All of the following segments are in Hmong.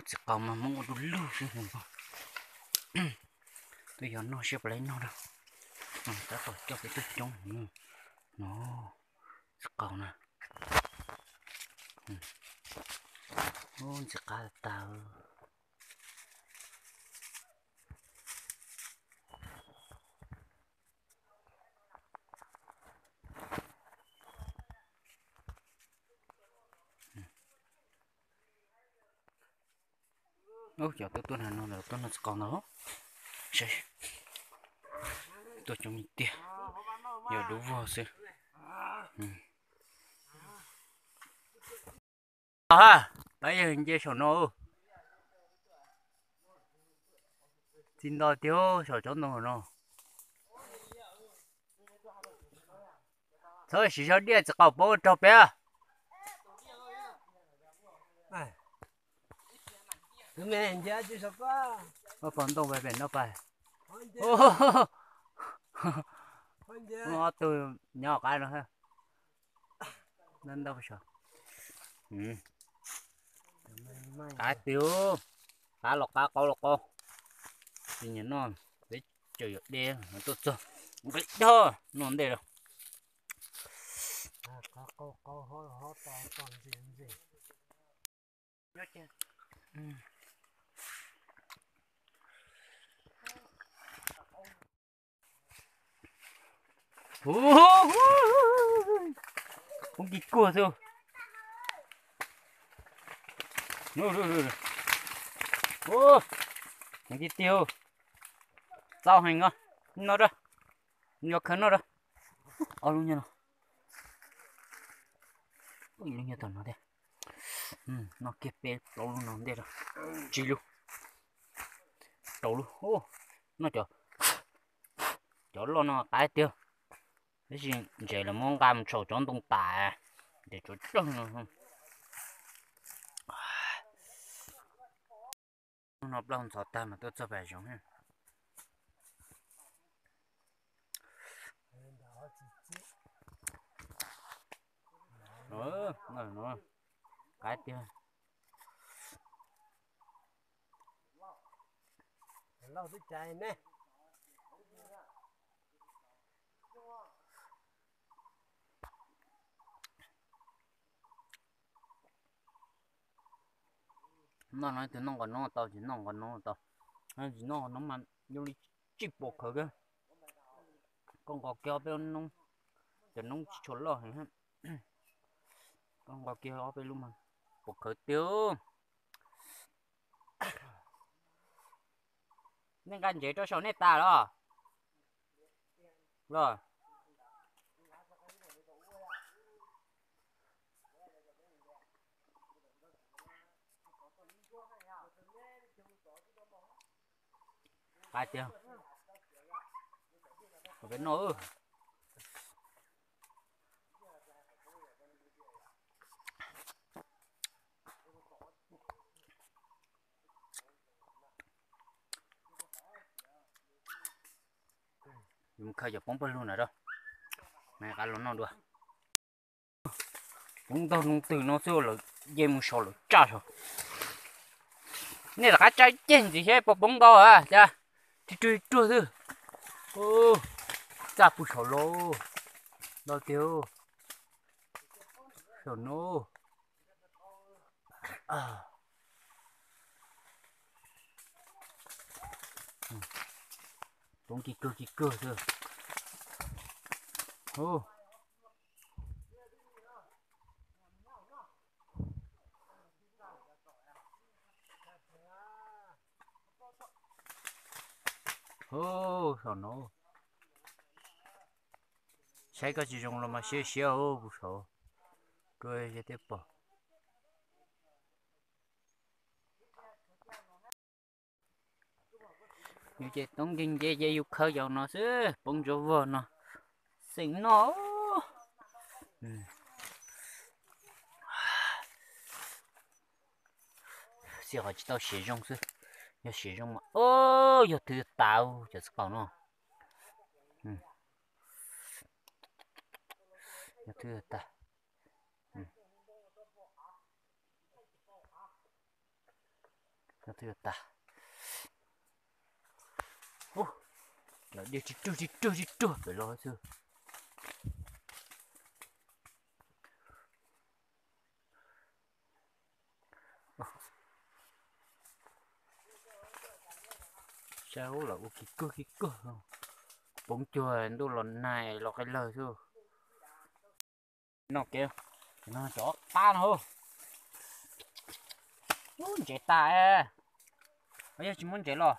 Txiv qaus mas Hmoob ua du lug xwb no. Twb yog noj siab puas laib noj na. Tab tom coj peb tuaj coob no. Txiv qaus na. Ntxim qab tag. Ub, cov tuaj tuaj no, tuaj noj txiv qaus ntag. Saib, tuaj coob tiag, yog dub vog xwb. Ha, pab yawg nce saum no. Txiv ntoo tiag, saum cov ntoo no. Txhob siv zog diaj, txiv qaus poob raug peb. Pog ntoo pem no pais. Ob tug nyob qab no. Ntau ntau. Qab tiag, qab los qab, qaub los qaub. Tsis nyiam noj, peb tseem yuav de tuaj txog nqi dhau noj ntej lawm. Poob kig kuag xwb. Ub, heev tiag tiag. Txaus heev os. Noj rau, yog khawv noj rau. Ob lub nyob no. Ib lub nyob tom no thiab. Noj kiag peb plaub lub no ntej rau. Tsib lub, rau lub. Noj cov, cov loj no qab tiag. Tab sis ntses lawv muab nqa mus tsaus cov ntoo tas, ntses tsuav tsuag no. No plaub ntxhov tag mas tuaj txog pem zoov. Qab tiag. Noj no tus noj nqos noob tau, tsis noj nqos noob tau. Tsis noj nqos noob mas zoo li tsis pom khawv kiag. Koj nqos kiag ob peb lub noob, cov noob tsis tshua loj heev. Koj nqos kiag ob peb lub mas pom khawv tiag. Nej nqa ntsev rau saum nej tas los? Los. Qab tiag. Peb noj. Yus mus khaws cov poob pawg lug na rau, mas qab los noj dua. Poob ntau ntoo twg no xwb lawv nce mus saud lawv tsaj saud. Nej rov qab tsaj ceg ntxiv thiab puas poob ntau a cas, rig ruag rig ruag xwb. Tsaj puag saud lauj, ntau tiag. Saum no. Poob kig kawg kig kawg xwb. Saum no. Saib koj tsis zoo los mas siab siab puag saud, rua thiaj pom. Yus ces toob nkeeg nce ces yus khaws yaus no xwb, poob ntsuab vog no, xeem noj. Xij qhov tsis tau siav zoo xwb, yog siav zoo mas, o, yog thwb tas cov txiv qaum no. Yog thwb tas. Nyob twb yuav tag. Ub, lawv dej tsis ruag tsis ruag tsis ruag pem los xwb. Saib ub, lawv ua kis kawg kis kawg, poob cuag ntuj los nag los qe lawg xwb. Noj kev, no cov qab no. Ub, ntsev tas. Yog tsis muab ntsev los,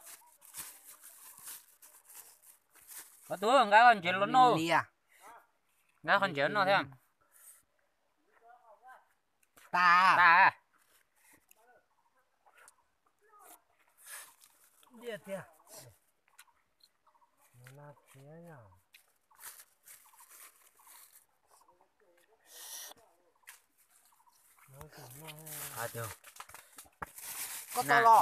ob tug nqa qhov ntsev los noj. Nqa qhov ntsev noj thiab. Tas. Tas. Koj tau los?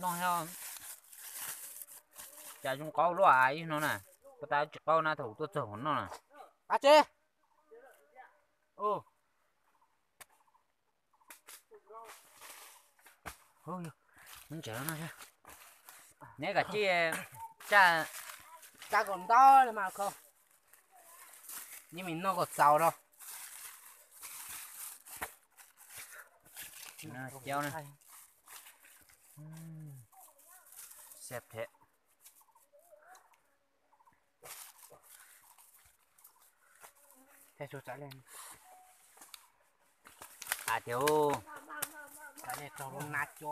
Noj, cas zoo qaub luaj ib no na. Koj tas tsis qaub na, thaum tuaj txog hauv no na. Ab tsi. Neb kam ci, tsa, tsa kom ntau mas kho, yeej me noj kom txaus rau. Cov na, xab phem. Thiab, tias, na co,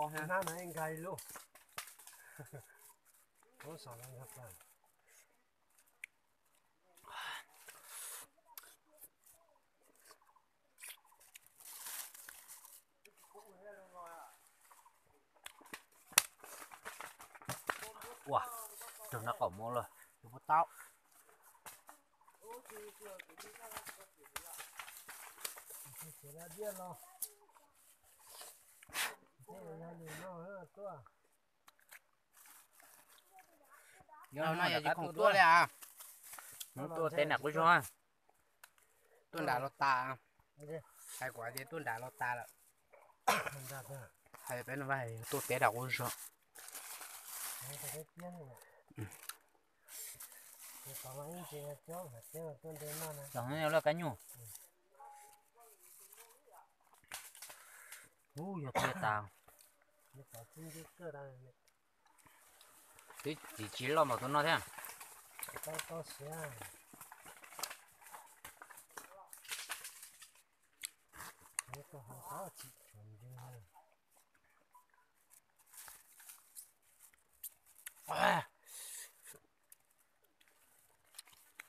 Ua, rau nab qaum mov lawm, tus puas tau. Yog no yog tsis khoom tuaj li as. Mus tuaj teb nram qub zog. Tuaj nram los tas. Hais kuv tias tuaj nram los tas lawm. Hais peb no tuaj teb nram qub zog. Los laj kab nyuj. Ub, yog tiag tas. Twb tsis, tsis loj npaum tus no thiab.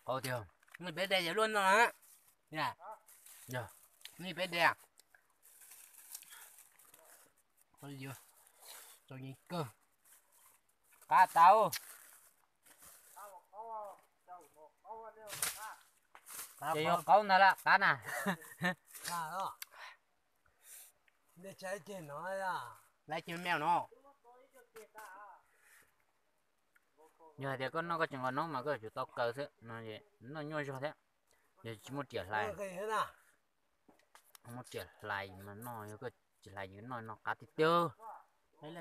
Qau tiag, nej peb de ces luaj no. Yog, nej peb de. Tau yeej kawg. Qab tau. Ces yog qaub ntag lawm qab na. Lawv ceg me no. Yog hais tias koj noj koj tseem nqa noob mas koj yuav tsum tau kaw xwb no, noj nyuaj zog thiab. Yog tsis muaj riam hlais, muaj riam hlais mas noj, yog koj tsis hlais noj no qab tiag tiag.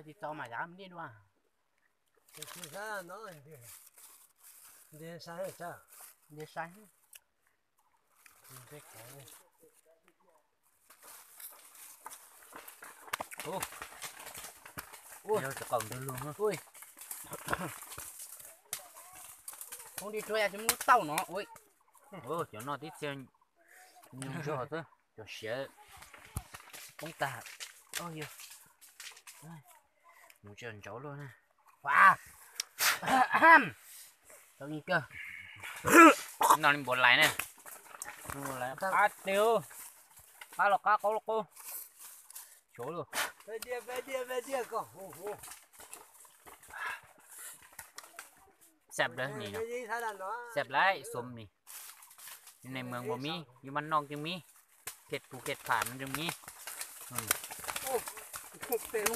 Tsis tau mas yav nej dua. Ntiag sai. Ua, yog tsis qaum ntws lug. Ua, di rua yas tsis muaj lub tauj no. Ua, cov no tib txhia nyuag zog xwb, cov siav poob tag. Yog, mus tsis ntsauv luaj na. Tau yeej kawg. No li npaum lais ne. Qab tiag, qab los qab qaub los qaub. Sab lawm ni, sab lawm xom ni. Neeg meej ua mi, yus mas noj kiag mi, khet puv khet pham zoo mi.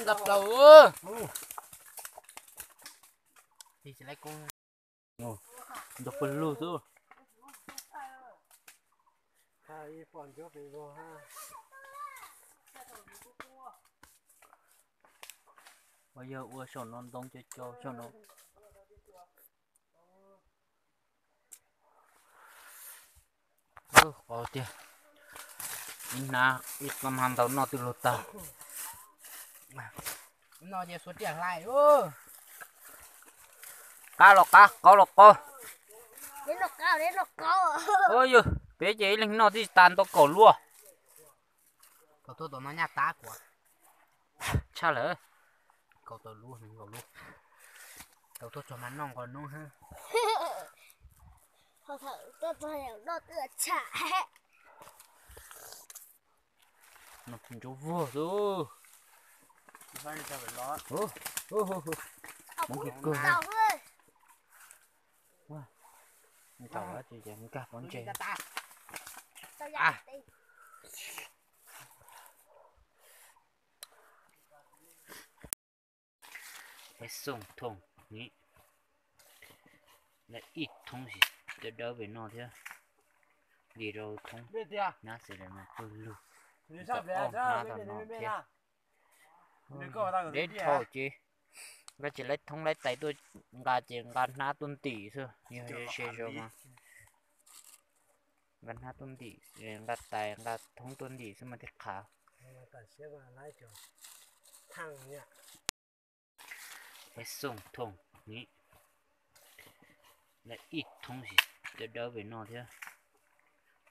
Nkag plaws. Ntog pawg lug xwb. Ib pom ncuab pem vog ha. Ua yog ua saum no ntoo co co saum no. Qau tiag, ib hnab ib qho hma ntau noj twb luag tag. Qab los qab, qau los qau. Ua yog peb ces ib leeg noj twb tsis tas ntau kaum luaj. Thaum tuaj tom no nyaj tab kuv tshaj lawm. Kaum tawm lub, kaum lub. Tau tuaj txog mas noj nqos noob hab. Thaum tuaj txog noj twb tshaj. Noj ntsuab vuag xwb. Hmoov kawg kawg. Tau ces nkag pov ntses. Peb xoom thoom ni, lawv ib thoob sis dawb dawb pem no thiab, li rau thoob hnab xwb mas pawg lug, ob hnab tau no thiab. Deb dhau ces nkawd tsis laib thoob laib tais tuaj nqa ces nqa hnab tuaj ntim xwb, yog se zoo mas nqa hnab tuaj ntim, nqa tais nqa thoob tuaj ntim xwb mas thiaj qhav. Peb xoom thoom ni, lawv ib thoob sis dawb dawb pem no thiab,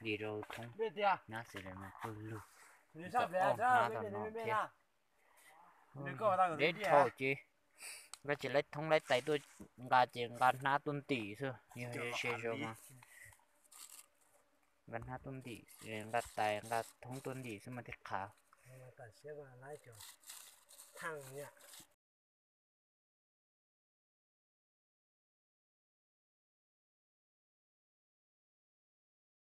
li rau thoob hnab xwb mas pawg lug, ob hnab tau no thiab. Deb dhau ces nkawd tsis laib thoob laib tais tuaj nqa ces nqa hnab tuaj ntim xwb, yog se zoo mas nqa hnab tuaj ntim, nqa tais nqa thoob tuaj ntim xwb mas thiaj qhav.